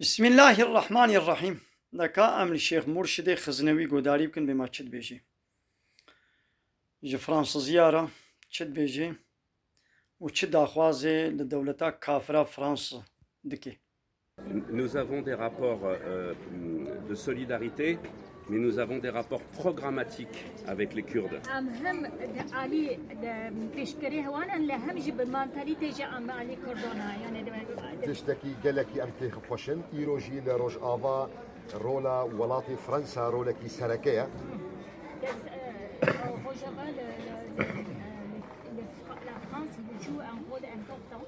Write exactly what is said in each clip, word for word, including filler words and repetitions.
Bismillahirrahmanirrahîm. Neka em li Şêx Murşidê Xiznewî godarî bikin, bê ma çi dibêjê. Ji Fransiziya re çi dibêjê û çi daxwazê li dewleta kafira Fransa dike? Nous avons des rapports euh, de solidarité, mais nous avons des rapports programmatiques avec les Kurdes. Em hem di alî di pêşkerê hewan in, lê hem jî bi mantalîtê jî em alî Kurdan e. Yani di- di- Tiştekî gelekî em têxweş in. Îro jî li Rojava rola welatê Fransa rolekî sereke ye. Rojava li, li, li, li Fra- la France joue un rôle important.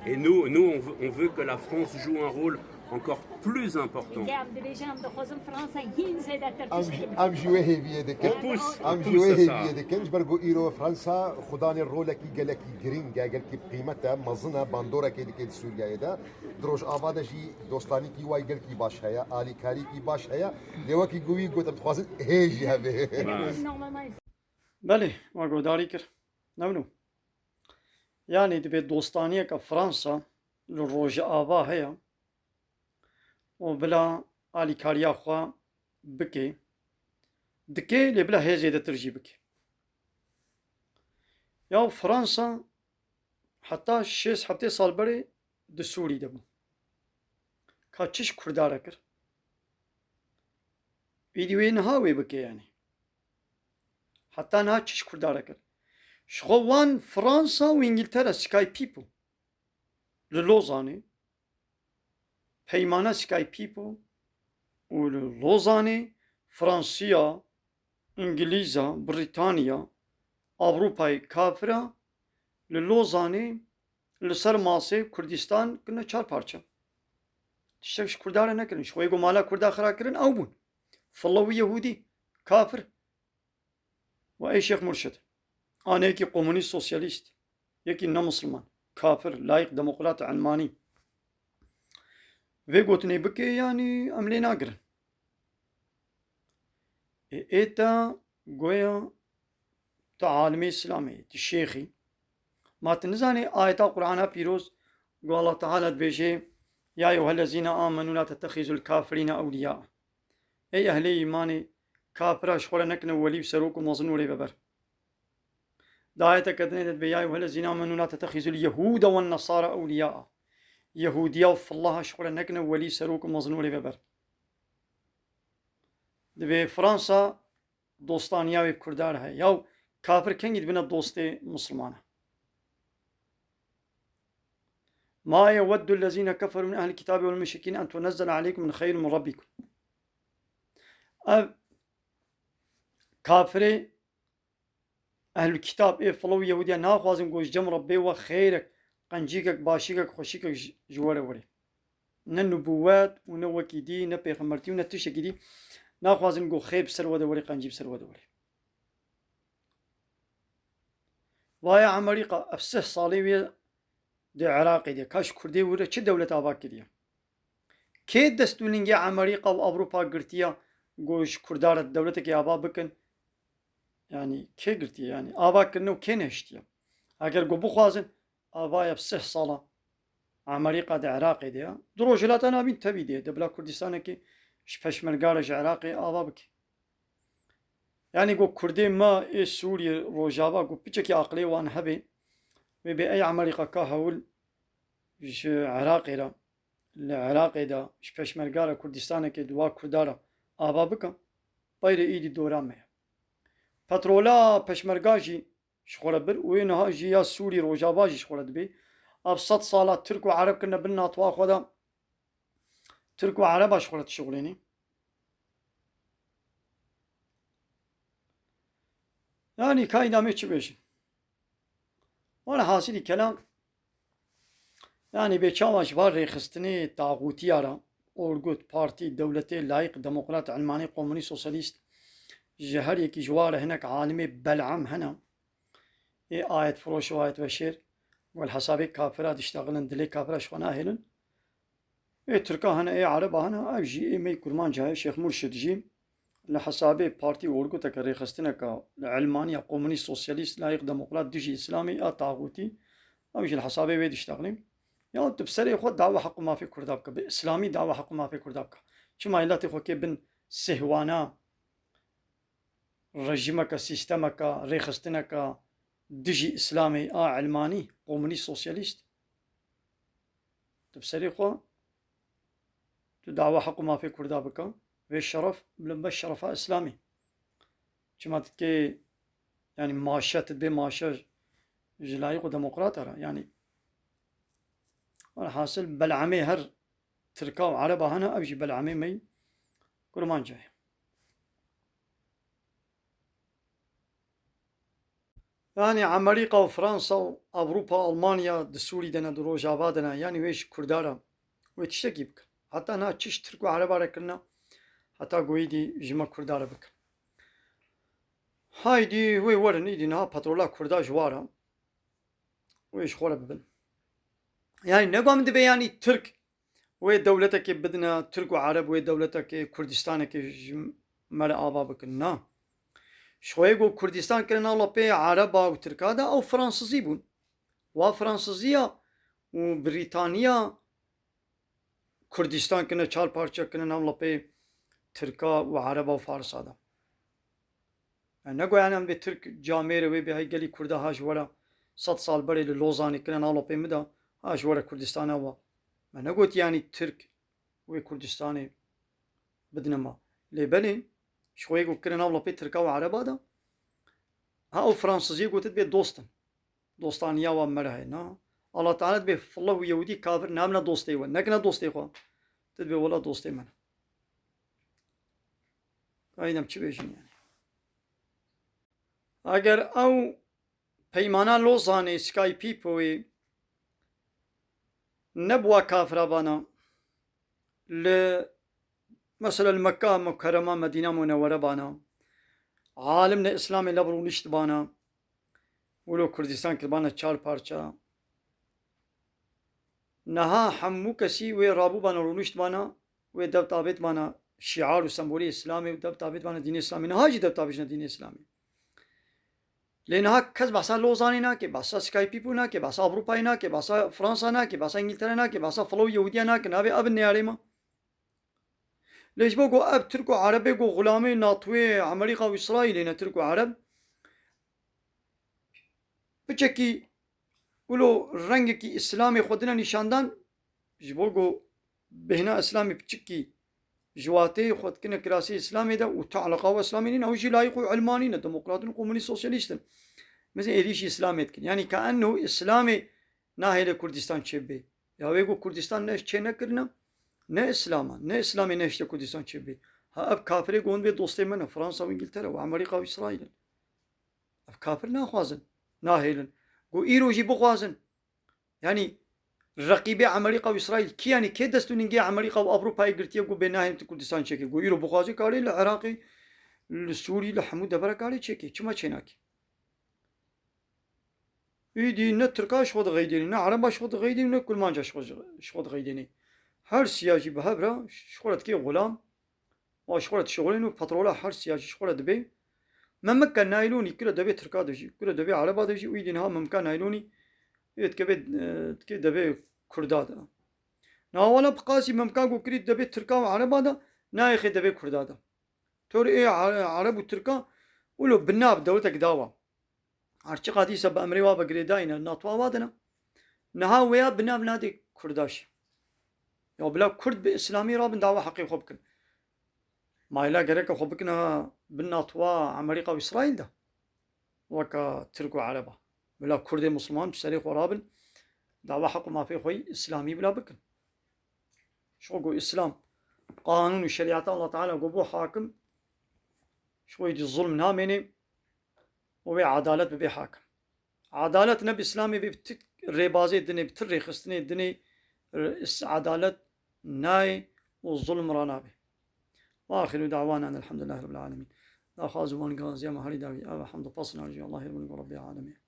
Et nous, nous on, veut, on veut que la France joue un rôle encore plus important. Em dibêjin em dixwazin Fransa hîn zêdetir Em tişt jî, em jî wê hêviyê dikin. On pousse, on Em jî pousse wê ça. Hêviyê dikin. Ji ber ku îro Fransa xudanê rolekî gelekî girîng e, gelkî qîmet e, mezin e, bandorekê dike di Sûriyeyê de. Di Rojava de jî dostanîkî way gelkî baş heye, alîkarîkî baş heye. Lê wekî ku wî got, em dixwazin hê jî hebe. Belê, we guhdarî kir. Newno. Yanî dibê dostaniyeke Fransa li Rojava heye û bila alîkariya xwe bike, dike lê bila hê zêdetir jî bike. Ya Fransa heta şêst heftê sal berê di Sûrî de bû. Ka çi ji Kurda re kir? Îdî wê niha wê bike yanî. Heta niha çi ji Kurda re kir? Ji xwe wan Fransa û Îngiltere Skype bû. Li Lozanê peymana Skype bû û li Lozanê Fransiya, Îngilîza, Brîtanya, Ewropayê kafira li Lozanê li ser masê Kurdistan kirine çar parça. Tiştek ji Kurda re nekirin. Ji xwe yê ku mala Kurda xira kirin ew bûn. Filla wî Yehûdî, kafir. Ve ey Şêx Murşid. An yekî komunîst, sosyalîst, yekî ne misilman, kafir, layîq, demokrat, elmanî. Vê gotinê bike, yanî em lê nagirin. Ê, ê te goya tu alimê Îslamê yî, tu şêxî. Ma tu nizanî ayeta Qur'ana pîroz ku Allah Teala dibêje, "Ya eyyuhellezîne amenu la tettexizul kafirîne ewliya." Ey ehlê îmanê, kafira ji xwe re nekine welî û serok û mezin û rêveber. Di ayeteke dinê de dibê, "Ya eyyuhellezîne amenu la tettexizul yehûde wen nesara ewliya." Yehûdiya û fillaha ji xwe re nekine welî, serok û mezin û rêveber. Dibê Fransa dostaniya wê bi Kurda re heye. Yaw kafir kengî dibine dostê misilmana? Ma yeweddul lezîne keferû min ehlil kitabî wel muşrikîn en tunezzele aleykum min xeyrin min rabbikum. Ev kafirê ehlul kitab ê filo û Yehûdiya naxwazin ku ji cem Rebbê we xeyrek, qencîkek, başîkek, xweşîkek ji, ji we re were. Ne nubûwet û ne wekî dî, ne pêxembertî û ne tiştekî dî. Naxwazin ku xêr bi ser we de were, qencî bi ser we de were. Vaya Emerîka, ev sih salê wê di Iraqê de, ka ji Kurdê were çi dewlet ava kiriye? Kê dest û lingê Emerîka û Ewropa girtiye ku ji Kurda re dewletekê ava bikin? Yanî kê girtiye? Yanî ava kirine û kê nehiştiye? Eger ku bixwazin, ava ya sih sala Emerîka di Iraqê de ya. Di Rojhilata Navîn tevî de ye. De bila Kurdistanekê ji peşmerga re ji Iraqê ava bike. Yanî ku Kurdê me ê Sûriyê, Rojava, ku piçekî aqilê wan hebe, wê bê ey Emerîka ka hewil ji Iraqê re, li Iraqê de, ji peşmerga re Kurdistanekê di wa Kurda re ava bike, peyrê îdî dora me ye. Petrola peşmerga jî ji xwe re bir û ê niha jî ya Sûrî Rojava jî ji xwe re dibê. Ev sed sala Tirk û Ereb kirine bin natwa xwe de. Tirk û Ereba ji xwe re dişixulênî. Yanî kayda me çi bêjin? Wala hasilî kelam, yanî bê çawa ji van rêxistinê taxûtiya re, orgut, partî, dewletê, layîq, demokrat, elmanî, komunîst, sosyalîst, ji her yekî ji wan re hinek alimê bel'am hene. Ê ayetfiroş û ayetveşêr, wel hesabê kafira diştexilin, dilê kafira ji xwe nahêlin. Ê Tirka hene, ê Ereba hene, ev jî ê me yî Kurmanca ye, Şêx Murşid jî li hesabê partî û orgoteke rêxistineke elmanî ya komunîst, sosyalîst, layîq, demokrat, dijî Îslamê ya taxûtî, ew jî li hesabê wê diştexilî. Ya tu bi serê xwe dawa heq û mafê Kurda bike, bi Îslamî dawa heq û mafê Kurda bike. Çima îlatê xwe kê bin sêhwana rejîmeke, sîstemeke, rêxistineke dijî Îslamê a ilmanî, komunîst, sosyalîst? Tu bi serê xwe, tu dawa heq û mafê Kurda bike, vê şeref, bila be şerefa Îslamî. Çima tu dikê, yanî maşe, tu dibê maşe ji layîq û demokrata re, yanî welhasil belamê her Tirka û Ereba hene, ev jî belamê me yî Kurmanca ye. Yanî Amerîka û Fransa û Ewropa, Almanya di Sûrî de ne, di Rojava de ne, yanî wê ji Kurda re wê tiştekî bikin. Heta niha çi ji Tirk û Ereba re kirine, heta goyî dî ji me Kurda re bikin. Haydî wê werin, îdî niha petrola Kurda ji wa re wê ji xwe re bibin. Yanî ne ku em dibê yanî Tirk wê dewletekê bidine, Tirk û Ereb wê dewletekê, Kurdistanekê ji me re ava bikin. Na. Ji xwe yê ku Kurdistan kirine lapê Ereba û Tirka de, ew Fransizî bûn. Wa Fransiziya û Brîtaniya Kurdistan kirine çar parçe, kirine nav lapê Tirka û Ereba û Farisa de. Yani ne goyan em bê Tirk camêre wê bê hey gelî Kurda ha ji were sed sal berê li Lozanê kirine nav lapê min de, ha ji were Kurdistana wa. Me negotî yanî Tirk wê Kurdistanê bidine ma. Lê belê, ji xwe yê ku kirine nav lapê Tirka û Ereba de, ha ew Fransiziyê gotit bê dost in. Dostaniya wan me re heye, na. Allah Teala dibê file û Yehûdî kafir nabine dostê we, nekine dostê xwe. Tu dibê wela dostê me ne. Ay dem çi bêjin yani. Eger ew peymana Lozanê, Skype-ê nebûwa kafira bana, li, mesela li Mekka Mukerrema, Medîna Munewwere bana, alimne Îslamê lev rûnişt bana, wilo Kurdistan kirbana çar parça. Niha hemû kesî wê rabûbana, rûnişt bana, wê dev tabêt bana şiar û sembolê Îslamê û dev tabêt bana dînê Îslamê. Niha jî dev tabêjine dînê Îslamê. Lê niha kes behsa Lozanê nake, behsa Skype-ê nake, behsa Ewropayê nake, behsa Fransa nake, behsa Îngiltere nake, behsa filo Yehûdiya nake, navê ev neyarê me. Lê ji bo ku ev Tirk û Erebê ku xulamê NATOyê, Amerîka û Îsraîlê ne, Tirk û Ereb, piçekî wilo rengekî Îslamê xwe dine nîşandan, ji bo ku bêhna Îslamê piçikî ji wateyê xwe dikine kirasê Îslamê de û tu eleqa we Îslamê nîne, ew jî layîq û ilmanî ne, demokrat in, komunîst, sosyalîst in. Mezin êrîşî Îslamê dikin. Yanî ka enho Îslamê nahêle Kurdistan çêbibê. Ya wê ku Kurdistan ne çê nekirine, ne Îslam e, ne Îslamê nehişte Kurdistan çêbibê. Ha ev kafirê ku hûn bê dostê me ne, Fransa û Îngiltere û Amerîka û Îsraîl in. Ev kafir naxwazin, nahêlin. Ku îro jî bixwazin, yanî reqîbê Amerîka û Îsraîl kî, yanî kê dest û ningê Amerîka û Ewropayê girtiye ku bê nahêlin tu Kurdistan çêkê? Ku îro bixwaze karê li Iraqê, li Sûrî, li hemû devera karê çêkê. Çima çênakê? Îdî ne Tirka ji xwe dixeydênî, ne Ereba ji xwe dixeydênî, ne Kurmanca ji xwe, ji xwe dixeydênî. Her siya jî bi hev re ji xwe re dikê xulam, û ji xwe re dişixulîn û petrola her siya jî ji xwe re dibê. Memika naylonî kire devê Tirka de jî, kire devê Ereba de jî û îdî niha memika naylonî ê dikeve, e, dikê devê Kurda de. Niha wala bi qasî memika ku kirî devê Tirka û Ereba de, nayê xê devê Kurda de. Tor ê Are-, Ereb û Tirka wilo bi nav dewletek dawa. Her çiqa dîsa bi emrê wa ve girêdayî ne, natwa wa de ne. Niha wêya bi nav nadê Kurda jî. Ya bila Kurd bi Îslamî rabin dawa heqê xwe bikin. Ma îla gereke xwe bikine bin natwa Amerîka û Îsraîl de. Weke Tirk û Ereba. Bila Kurdê Musulman bi serê xwe rabin dawa heq û mafê xwe yî Îslamî bila bikin. Ji xwe ku Îslam, qanûn û şerîeta Allah Teala ku bû hakim, ji xwe yî dî zulm namênê û wê edalet bibe hakim. Edalet ne bi Îslamê bê, bi ti rêbazê dinê, bi ti rêxistinê dinê, e, is-, edalet nayê û zulm ranabe. Ve axiru da'wana enelhamdülillahi rabbil alemin. Daxwaz û van gaziya me herî dawî, ev hamd û pasna jî Allahê Rabbil Alemîn.